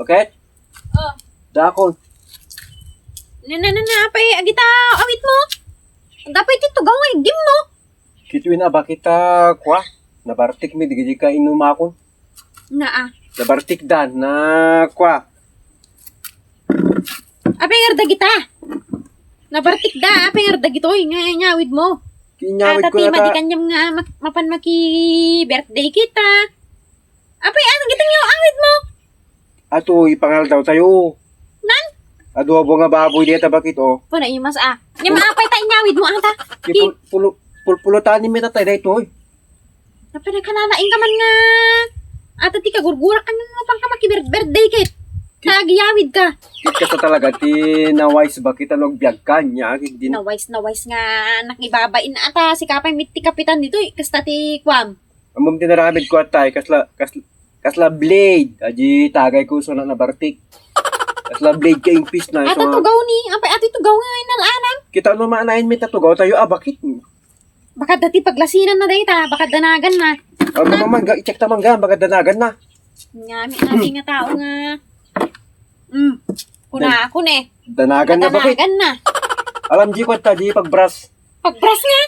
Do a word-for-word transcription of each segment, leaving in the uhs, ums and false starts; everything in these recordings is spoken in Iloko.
Bakit? Oh. Dakon. Na, na, na, na, apay, agita awit mo? Dapay ti tugaw nga igdim mo. Kituin a bakit a kua? Nabartik mi, digidi ka inumakon. Naa. Nabartik dan, na kua. Apay nga dagita? Nabartik da, apay nga dagitoy, nga inyawid mo. Inyawid ko ti na ta- madi kaniam nga mak-, mapan maki-birthday kita. Apay, ano gitang awid mo? Ato, ipangaldaw tayo. Nan? Adobo nga baboy dita bakit, oh. Puna imas, ah. Nga maapay ta inyawid mo, ata? Ki-, pul-, pulo-, pulpulutan ni Mita tayo dito, eh. Napanakananaing ka man nga. Ata ti kagurgurak ka nga pang ka maki-bir-, birthday kit. Kit- Kagiyawid ka. Kit kasta talaga ti nawais bakit ano agbiag ka niya, kit din. Nawais, nawais nga nakibabain ata si kapay mit ti kapitan dito, eh. Kasta ti kuam. Ammom ti naramid ko atay, kasla, kas-, kasla blade. Adi tagay ko so na nabartik. Kasla blade ka impis na. Ata so nga tugaw ni, apay ati tugaw nga inal-anam. Kita no maanayin mi ta tugaw tayo, ah, bakit? Baka dati paglasinanna dayta, baka danaganna. Ano naman, ga, i-check ta man ga, baka danaganna. Ngami, ngami nga tao nga. Mm. Kuna Dan-, ako ne. Danaganna bakit? Danaganna. Alam di ko ta di pagbras. Pagbras nga?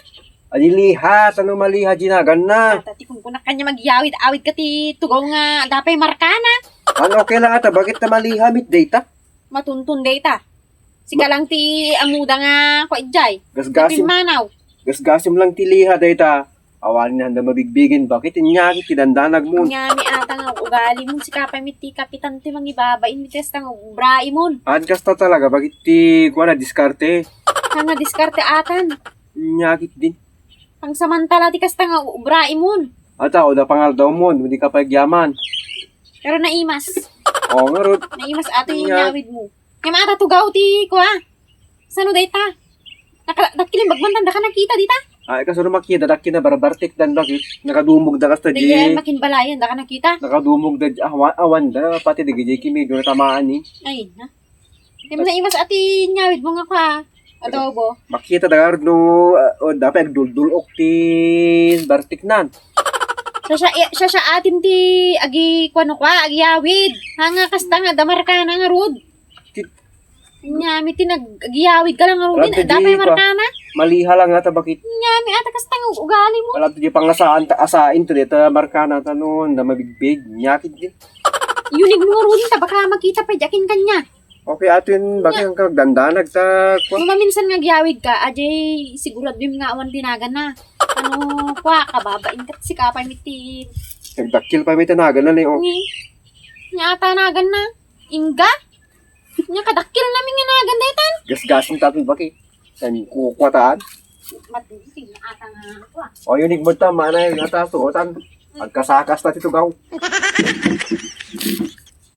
Adi liha, sano maliha dinaganna? Ata ti kunkunak kanya magyawid-awid ka ti tugaw nga dapay markana. Ano okay lang ata, bakit ta maliha mit dayta? Matuntun dayta. Sika Ma- lang ti amuda nga kua ijay. Gasgasim. Pimmanaw. Gasgasim lang ti liha dayta. Awan nga handa mabigbigin, bakit inyakit ti dandanag mo? Ngami ata nga ugali mo, sika pay mit ti kapitan ti mangibabain mi ti kasta nga ubraim mo. An kasta talaga, bakit ti kuana diskarte? Nga diskarte atan. Inyakit din. Pangsamantala ti kasta nga ubraim mo. Ata, o da pangaldaw mo, di ka pagyaman. Pero naimas. O, nga rod. Naimas ato yung Nga. Inyawid mo. Nga maata tugaw ti, kua. Sano dayta? Naka-, dakkel imbagman tan daka nakita dita? Ay, kasano makita, dakkel na barbartik dan bakit? Nakadumog da kasta Dayta di. Makinbalayan, daka nakita? Nakadumog da, awan, awan da, pati di gidi kimi, doon tamaan ni. Ay, na. Di mo naimas ati nyawid mo nga kua. Adobo. Makita da nga no, ah, o, dapat agduldulok ti bartik nan. Siya, siya, siya, siya atin ti agi, kuano kua, agiyawid. Hanga kasta nga, damarkana nga rod. Kit- Nyami ti nag-, agiyawid ka lang nga rod. Rod, Dapay di, markana. Maliha lang nga ta bakit. Nyami ata kasta nga ugali mo. Alam ti pangasaan ta, asain to dita markana ta noon, na mabigbig. Nyakit din. Yunig mo rod, ta baka makita pa jakin kanya. Okay, atin, bakit ang kagdandanag ta, kwa? Kung maminsan nga agiyawid ka, ajay, sigurado yung nga awan dinagan na. Ano, kwa, kababain ka, si kapay mitin. Nagdakkel pa may tanagan na ni, oh. Ni, nya ata nagan na. Ingga? Nya kadakkel namin nga nagan daytan. Gasgasin tatun baki. San kukwatan? Matindi na ata nga ako, ah. O, yun, igmod ta, manay, nga ta, suotan. Agkasakas ta ti tugaw.